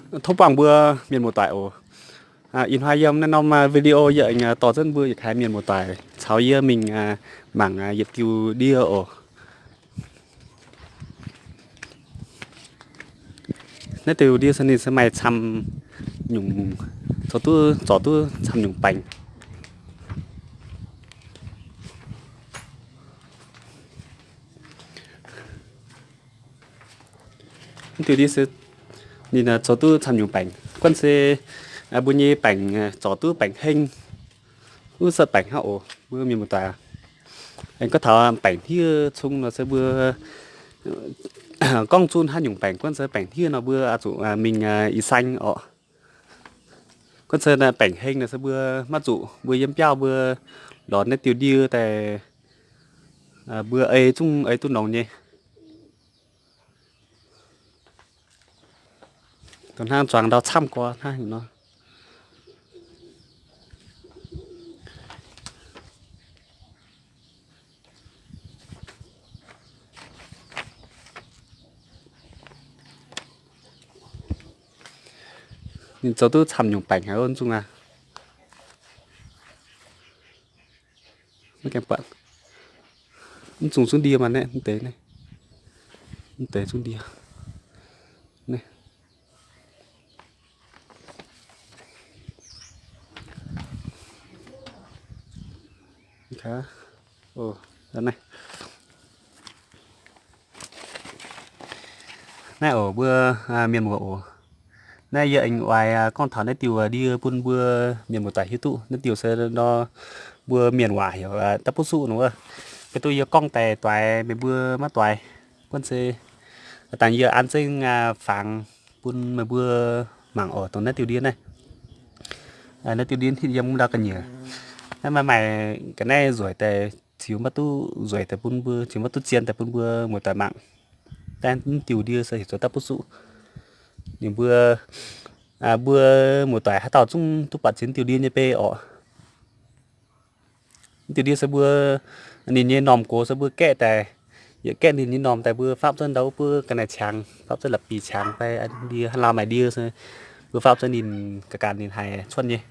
Tov buangh mbuo mienh muoz-doic oc. Ih hnoi yiem naaiv norm video yie aengx dorh zunv mbuo yietc kaaix mienh muoz-doic caux yie mingh mangc yietc diuh ndie oc. Naaiv diuh ndie se ninh se maaih camv nyungc, zoux duqv, zorc duqv camv nyungc baengc. Mv diuh ndie se ninh zoux duqv camv nyungc baengc. Guonv se mbuo nyei baengc zorc duqv baengc heng, wuov se baengc hnangv oc, mbuo mienh muoz-doic. Aengx gorngv taux baengc hniev cung nor se mbuo gorngv zunh haaix nyungc baengc, guonv se baengc hniev nor mbuo zuqc mingh i saeng oc. Guonv se baengc heng nor se mbuo maiv zuqc, mbuo yiem biauv mbuo lorz naaiv diuh ndie daaih mbuo ei zungv ei duqv longx nyei. Dongh hnangv zuangx ndau camv gorx hnangv nor. Ninh zoux duqv camv nyungc baengc haic wuov zungv aqv. Mv zungh zungv ndie maah, naaiv deix, naaiv deix zungv ndie. Naaiv oc mbuo mienh muoz oc. Naaiv yie aengx oix gorngv taux naaiv diuh ndie bun mbuo mienh muoz-doic hiuv duqv. Naaiv diuh se nor mbuo mienh waac heuc da'buv suqv nor wuov. Beiv duqv yie gorngv daaih doix meih mbuo maiv doix. Guonv se dangh yie an zengv fangx bun meih mbuo mangc oc, dongh naaiv diuh ndie naaiv. Naaiv diuh ndie hitv yiem ndau ga'nyiec. Naaiv maaih maaih ga'naaiv nzueic daaih, ziux maiv duqv nzueic daaih bun mbuo, ziux maiv duqv zien daaih bun mbuo muoz-doic mangc. Daaih mv diuh ndie se heuc zoux da'buv suqv. Ninh mbuo, mbuo muoz-doic haaix dauh zungv duqv buatc jiex diuh ndie nyei bei oc. Mv diuh ndie se mbuo, ninh nyei normh gox se mbuo gaeqv daaih, yietc gaeqv ninh nyei normh daaih mbuo faapv zunv ndau wuov buov ga'naaiv-qangx, faapv zunv la'bic qangx fai ndie haaix lauh maaih ndie se mbuo faapv zunv ninh ga'ganh ninh haih cuotv nyei.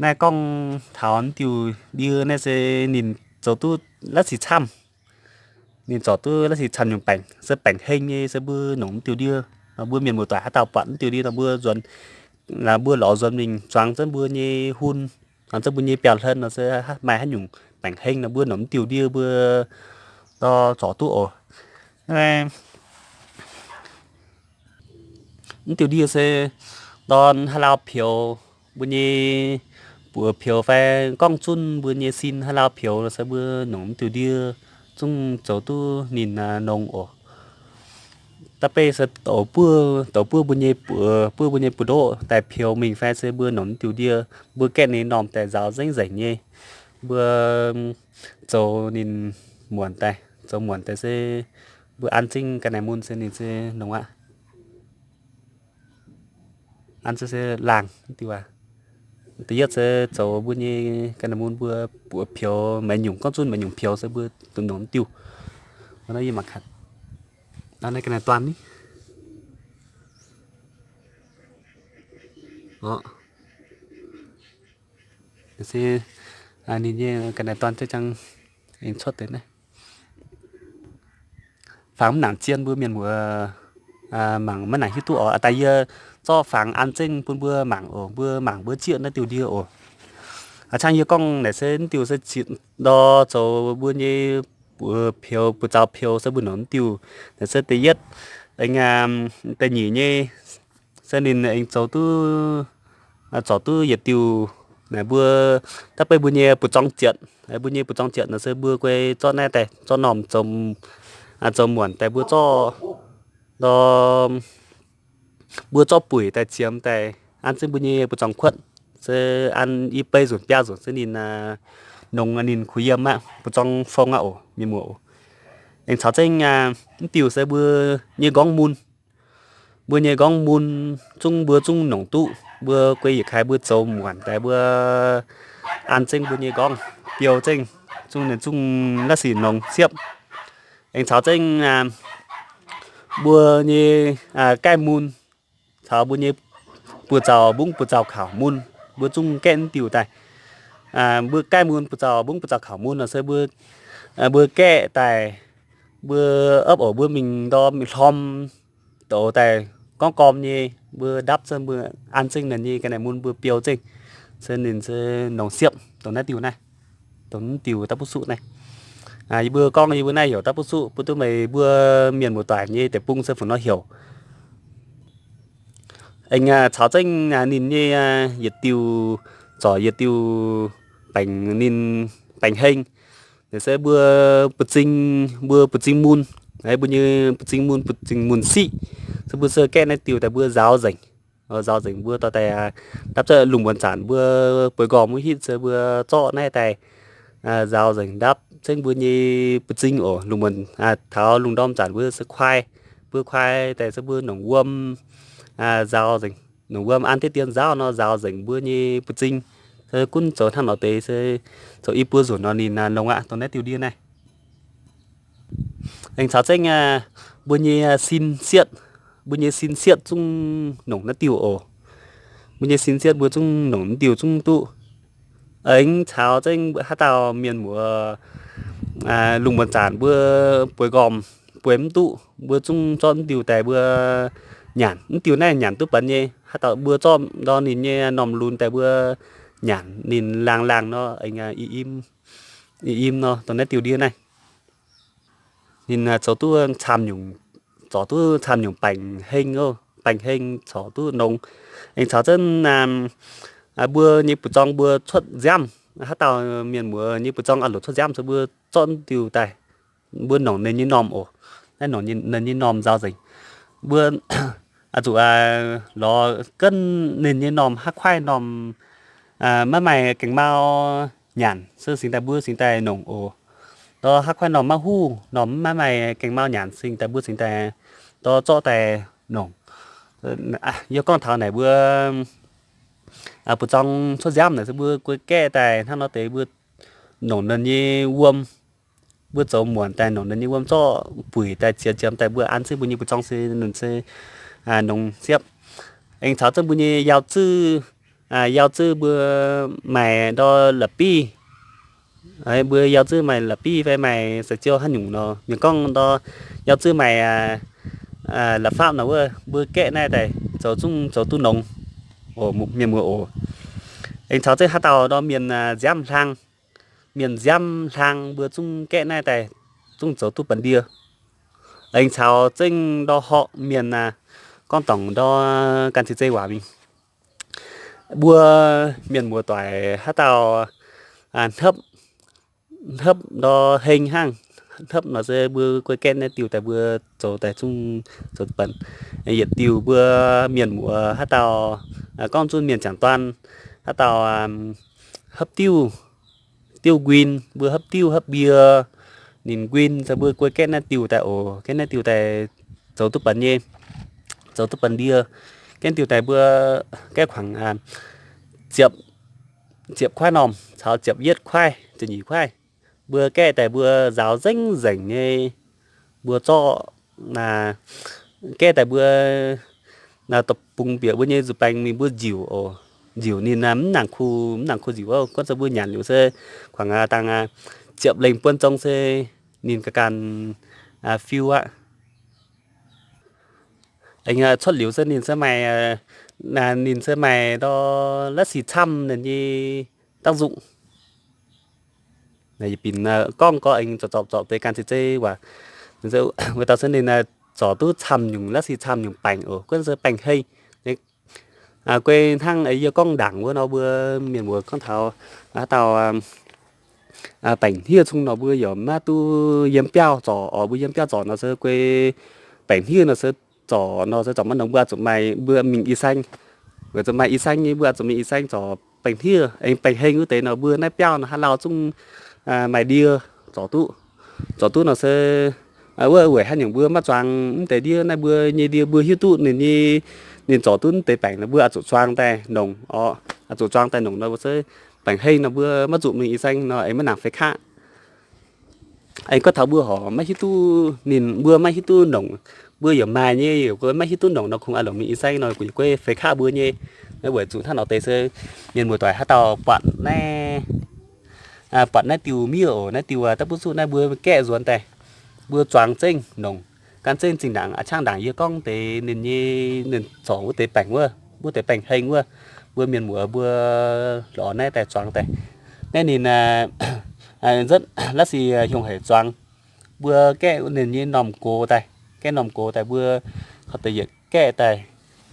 Naaiv gorngv taux mv diuh ndie naaiv se ninh zoux duqv la'sic camv. Ninh zorc duqv la'sic camv nyungc baengc, se baengc heng nyei se mbuo nongc mv diuh ndie. Mbuo mienh muoz-doic haaix dauh buatc mv diuh ndie nor mbuo nzuonx, mbuo lorz nzuonx mingh zuangx zunv mbuo nyei hun, zuangx zunv mbuo nyei biauv-hlen nor se maaih haaix nyungc baengc heng nor mbuo nongc mv diuh ndie mbuo dorh zorc duqv oc. Mv diuh ndie se ndorn haaix lauh pioux mbuo nyei buoz pioux fai gorngv zunv mbuo nyei sin haaix lauh pioux se mbuo nongc mv diuh ndie zungv zoux duqv ninh nongx oc. Da'beiv se douz buov, douz buov mbuo nyei buoz, buov mbuo nyei buoz-ndoqv daaih pioux mingh fai se mbuo nongc mv diuh ndie, mbuo gaeqv ninh normh daaih nzaaux nzengc nzengc nyei. Mbuo zoux ninh muonc daaih, zoux muonc daaih se mbuo an zengv ga'naaiv mun se ninh se nongx aqv. An zengv se laangh diuh aqv. Da'yietv se zoux mbuo nyei ga'naaiv mun mbuo buoz pioux maiv nyungc, gorngv zunv maiv nyungc pioux se mbuo duqv nongc diuh. Naaiv yie mangc gaax. Naaiv ga'naaiv duan ni. Se ninh nyei ga'naaiv duan zengv jangx aengx cuotv deix naaiv. Fangx mv nangc zien mbuo mienh muoz mangc maiv nangc hiuv duqv oc. Daaih yie zorqv fangx an zengv bun mbuo mangc oc. Mbuo mangc mbuo zieqv naaiv diuh ndie oc. A'cangv yie gorngv naaic se mv diuh se zieqv ndor zoux mbuo nyei buoz pioux, buoz zaux pioux se mbuo nongc mv diuh. Naaic se da'yietv, da'nyeic nyei se ninh aengx zoux duqv, zorc duqv yietc diuh. Naaic mbuo da'beiv mbuo nyei buoz-zorng zietc, mbuo nyei buoz-zorng zietc naaic se mbuo guei zorqv naaiv daaih zorqv normh zoux muonc daaih mbuo zorqv ndor mbuo zorqv buic daaih ziemx daaih an zengv mbuo nyei buoz-zorng kuotv. Se an i bei nzunc biaa nzunc se ninh nongx ninh kuh yiem aqv, buoz-zorng fong aqv oc, mienh muoz oc. Aengx caux zengv mv diuh se mbuo nyei nqorngv mun. Mbuo nyei nqorngv mun zungv mbuo zungv nongc duqv, mbuo guei yietc kaaix mbuo zoux muonc daaih mbuo an zengv mbuo nyei nqorngv biou zengv, zungv ninh zungv la'sic nongx siepv. Aengx caux zengv mbuo nyei gaih mun, taux mbuo nyei buoz-zaux mbungv buoz-zaux kaux mun, mbuo zungv gaeqv mv diuh daaih. Mbuo gaeqv mun buoz-zaux mbungv buoz-zaux kaux mun nor se mbuo, mbuo gaeqv daaih, mbuo opv oc, mbuo mingh ndorm mingh hlorm douz daaih gorngv gorm nyei, mbuo ndapv zengv mbuo an zengv ninh nyei ga'naaiv mun mbuo biou zengv, se ninh se nongc siepv dongh naaiv diuh naaiv, dongh naaiv diuh dapv buv suqv naaiv. Yie mbuo gorngv yie mbuo naaiv heuc dapv buv suqv, bun duqv meih mbuo mienh muoz-doic nyei deic-bung se fu'nor heuc. Aengx caux zengv ninh nyei yietc diuh, zorc yietc diuh baengc, ninh baengc heng. Naaiv se mbuo buoz-zing, mbuo buoz-zing mun, mbuo nyei buoz-zing mun, buoz-zing mun siqv, se mbuo se gaeqv naaiv diuh daaih mbuo nzaaux nzengc. Nzaaux nzengc mbuo dorh daaih dapv zengv lungh muonz zanc mbuo bueix nqorngv wuov hitv se mbuo zorqv naaiv daaih nzaaux nzengc ndapv zengv mbuo nyei buoz-zing oc. Lungh muonz, taux lungh ndorm zanc mbuo se kuaai, mbuo kuaai daaih se mbuo nongc wuom, nzaaux nzengc, nongc wuom an diqv dien nzaaux nor nzaaux nzengc mbuo nyei buoz-zing. Se gunv zoux hnangv nor deix se zoux i buo nzunc nor ninh longx aqv, dongh naaiv diuh ndie naaiv. Aengx caux zengv mbuo nyei sin sietv, mbuo nyei sin sietv zungv nongc naaiv diuh oc. Mbuo nyei sin sietv mbuo zungv nongc naaiv diuh zungv duqv. Aengx caux zengv haaix dauh mienh muoz lungh muonz zanc mbuo bueix nqormh bueix mv duqv, mbuo zungv zorqv naaiv diuh daaih mbuo nyanc. Naaiv diuh naaiv nyanc duqv benx nyei. Haaix dauh mbuo zorqv ndorm ninh nyei normh lunx daaih mbuo nyanc, ninh laangh laangh nor, i im, i im nor, dongh naaiv diuh ndie naaiv. Ninh zoux duqv camv nyungc, zorc duqv camv nyungc baengc heng, baengc heng corc duqv nongx. Aengx caux zengv mbuo nyei buoz-zorng mbuo cuotv nziaamv, haaix dauh mienh muoz nyei buoz-zorng a'loc cuotv nziaamv se mbuo zorqv diuh daaih mbuo nongc ninh nyei normh oc. Naaiv nongc ninh nyei normh nzaaux nzengc. Mbuo zuqc lorz genv ninh nyei normh, haaix kuaaiv normh maiv maaih gaengh mau nyanc se singx daaih mbuo singx daaih nongc oc. Ndorm haaix kuaaiv normh maiv huv, normh maiv maaih gaengh mau nyanc singx daaih mbuo singx daaih ndorm zorqv daaih nongc. Yie gorngv taux naaic mbuo buoz-zorng cuotv nziaamv naaic se mbuo guei gaeqv daaih hnangv nor deix mbuo nongc ninh nyei wuom. Mbuo zoux muonc daaih nongc ninh nyei wuom zorqv buic daaih ziex ziemx daaih mbuo an zengv mbuo nyei buoz-zorng se nunc se nongx siepv. Aengx caux zengv mbuo nyei yauh zuiv, yauh zuiv mbuo maaih ndorm la'biv. Mbuo yauh zuiv maaih la'biv fai maaih sai-ziouv haaix nyungc nor, mienh gorngv ndorm yauh zuiv maaih la'fapv nor wuov, mbuo gaeqv naaiv daaih zoux zungv zoux duqv nongx, mienh muoz oc. Aengx caux zengv haaix dauh ndorm mienh nziaamv hlang, mienh nziaamv hlang mbuo zungv gaeqv naaiv daaih zungv zoux duqv benx ndie. Aengx caux zengv ndorm horqc mienh, gorngv dorngc ndorm gan ceix zei waac mingh, mbuo mienh muoz-doic haaix dauh hnopv, hnopv ndorm heng hnangv, hnopv nor se mbuo guei gaeqv naaiv diuh daaih mbuo zoux daaih zungv zoux benx. Yietc diuh mbuo mienh muoz haaix dauh, gorngv zunv mienh ziangx duan, haaix dauh hopv diuv, diuv nquin, mbuo hopv diuv hopv mbie, ninh nquin se mbuo guei gaeqv naaiv diuh daaih oc. Gaeqv naaiv diuh daaih zoux duqv benx nyei, zoux duqv benx ndie. Gaeqv diuh daaih mbuo gaeqv kuangx ziepc, ziepc kuaaiv normh caux ziepc yietv kuaaiv, ziepc nyeic kuaaiv. Mbuo gaeqv daaih mbuo nzaaux nzengc nzengc nyei, mbuo zorqv gaeqv daaih mbuo deic-bung bieqc mbuo nyei nzuih baengx mingh mbuo njiuc oc. Njiuc ninh mv nangc kuh, mv nangc kuh nziuc oc. Gorngv se mbuo nyanc liuz se kuangx dangh ziepc lengh buon zong se ninh ga'ganh fiu aqv. Aengx cuotv liuz se ninh se maaih, ninh se maaih ndorm la'sic camv ninh nyei dangv nzung. Yie binc gorngv gorx aengx zorpc zorpc deix gan ceix zei waac. Weic dauh se ninh zorc duqv camv nyungc la'sic camv nyungc baengc oc. Gunv se baengc hei. Guei hnangv yie gorngv ndaangc wuov nor mbuo mienh muoz gorngv taux haaix dauh baengc hniev cung nor mbuo yaac maiv duqv yiem biauv zorc oc. Mbuo yiem biauv zorc nor se guei baengc hniev nor se zorc nor se zorc maiv nongx, mbuo zuqc maaih, mbuo mingh i saeng. Weic zuqc maaih i saeng nyei, mbuo zuqc mingh i saeng zorc baengc hniev. Aengx baengc heng wuov deix nor mbuo naaiv biauv nor haaix lauh zungv maaih ndie zorc duqv. Zorc duqv nor se wuov weic haaix nyungc mbuo maiv zuangx mv deix ndie. Naaiv mbuo nyei ndie mbuo hiuv duqv ninh nyei, ninh zorc duqv mv deix baengc nor mbuo oix zuqc zuangx daaih nongc oc. Oix zuqc zuangx daaih nongc nor se baengc heng nor mbuo maiv zuqc mingh i saeng nor aengx maiv nangc feix kaqv. Aengx gorngv taux mbuo horc maiv hiuv duqv ninh, mbuo maiv hiuv duqv nongc, mbuo yaac maaih nyei, yaac maiv hiuv duqv nongc nor, kungx a'loc mingh i saeng nor, gu'nyuoz guei feix kaqv mbuo nyei. Naaiv weic zuqc hnangv nor deix se mienh muoz-doic haaix dauh buatc naaiv, buatc naaiv diuh miev oc, naaiv diuh da'buv zuqv naaiv mbuo gaeqv nzuonx daaih, mbuo zuangx zengv nongc, gan zengv zinh ndaangc, a'ciangv ndaangc yie gorngv deix ninh nyei, ninh zorc wuov deix baengc wuov, wuov deix baengc heng wuov, mbuo mienh muoz mbuo lorz naaiv daaih zuangx daaih. Naaiv ninh nzutv la'sic hiuang hec zuangx, mbuo gaeqv ninh nyei normh gox daaih, gaeqv normh gox daaih mbuo horpc deix yietc gaeqv daaih,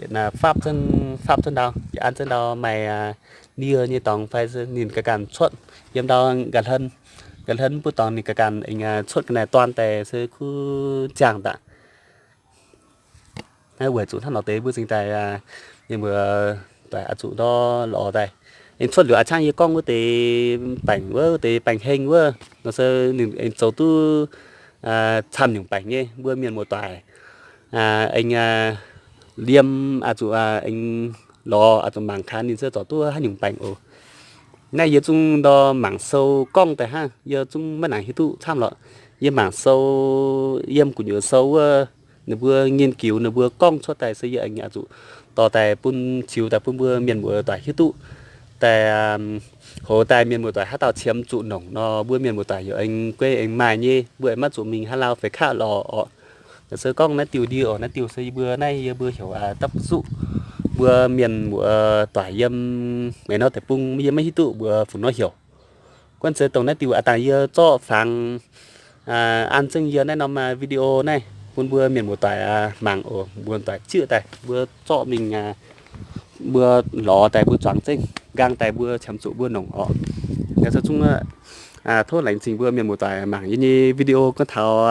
yietc faapv zunv, faapv zunv ndau, yietc an zunv ndau maaih ndie nyei dorngx fai ninh ganh ganh cuotv yiem ndau ga'hlen, ga'hlen mv buov dorngx ninh ganh ganh aengx cuotv ga'naaiv dorn daaih se kuv ziangh daaih. Naaiv weic zuqc hnangv nor deix mbuo cingx daaih, mienh muoz-doic oix zuqc ndorv lorz daaih. Aengx cuotv liuz a'ciangv yie gorngv wuov deix baengc wuov, wuov deix baengc heng wuov nor se ninh aengx zoux duqv camv nyungc baengc nyei, mbuo mienh muoz-doic aengx yiem oix zuqc aengx lorz oix zuqc mangc kaaix ninh se zorc duqv haaix nyungc baengc oc. Naaiv yie zungv ndorm mangc sou gorngv daaih hnangv, yie zungv maiv nangc hiuv duqv camv lorqc. Yie mangc sou, yiem gu'nyuoz sou wuov, ninh mbuo nghiên cứu, ninh mbuo gorngv cuotv daaih se yie aengx oix zuqc dorh daaih bun ziux daaih bun mbuo mienh muoz-doic hiuv duqv daaih. Hoz daaih mienh muoz-doic haaix dauh qiemx zuqc nongc nor, mbuo mienh muoz-doic yaac aengx guei aengx maaih nyei, mbuo aengx maiv zuqc mingh haaix lauh feix kaqv lorz oc. Naaiv se gorngv naaiv diuh ndie oc, naaiv diuh se yie mbuo naaiv yie mbuo heuc da'buv zuqv. Mbuo mienh muoz-doic yiem maengx nor deic-bung yie maiv hiuv duqv mbuox fungc nor heuc. Guonv se dongh naaiv diuh a'dangh yie zorqv fangx an zengv yie naaiv norm video naaiv bun mbuo mienh muoz-doic mangc oc, mbuo doic jieqv daaih mbuo zorqv mingh, mbuo lorz daaih mbuo zuangx zengv nqaang daaih mbuo qiemx zuqc mbuo nongc oc. Yaac se zungv tov laengz zingh mbuo mienh muoz-doic mangc yie nyei video gorngv taux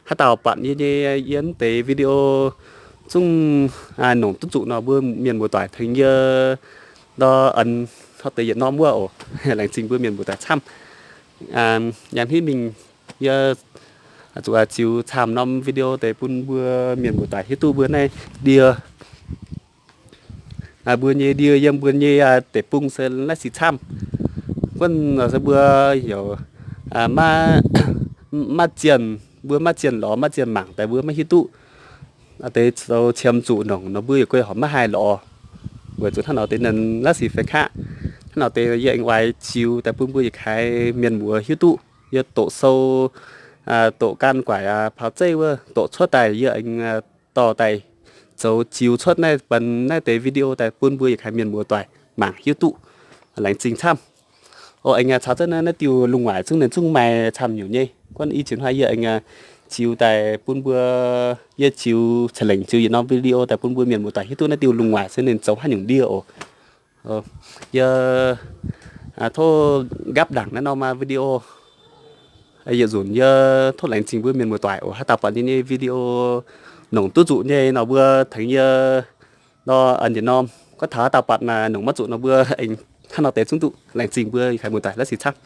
haaix dauh buatc yie nyei, yie mv deix video zungv nongc duqv zuqc nor mbuo mienh muoz-doic tengx yie ndor a'hneiv deix yietc norm wuov oc. Laengz zingh mbuo mienh muoz-doic camv. Yaac hnangv mingh yie zuqc ziux camv norm video deix bun mbuo mienh muoz-doic hiuv duqv mbuo naaiv ndie, mbuo nyei ndie yiem mbuo nyei deic-bung se la'sic camv. Guonv se mbuo heuc maiv zienh, mbuo maiv zienh lorz, maiv zienh mangc daaih mbuo maiv hiuv duqv deix zoux qiemx zuqc nongc nor mbuo yaac guei horpc maiv haih lorz. Weic zuqc hnangv nor deix ninh la'sic feix kaqv. Hnangv nor deix yie aengx oix ziux daaih bun mbuo yietc kaaix mienh muoz hiuv duqv. Yie doqc sou, doqc gan guaic paux zeiv wuov doqc cuotv daaih yie aengx dorh daaih zoux ziux cuotv naaiv, bun naaiv deix video daaih bun mbuo yietc kaaix mienh muoz-doic mangc hiuv duqv. Laengz zingh camv. O, aengx caux zunv naaiv diuh lungh waaic zungv ninh zungv maaih camv nyungc nyei. Guonv i ziex hnoi yie aengx ziux daaih bun mbuo, yie ziux ca'lengc ziux yietc norm video daaih bun mbuo mienh muoz-doic hiuv duqv naaiv diuh lungh waaic se ninh zoux haaix nyungc ndie oc. Yie tov nqapv ndaangc naaiv norm video. Yietc nzunc yie tov laengz zingh mbuo mienh muoz-doic oc, haaix dauh buatc yie nyei video nongc duqv zuqc nyei nor mbuo tengx yie nor yietc norm. Gorngv taux haaix dauh buatc nongc maiv zuqc nor mbuo aengx hnangv nor deix zungv duqv. Laengz zingh mbuo yietc kaaix muoz-doic la'sic camv.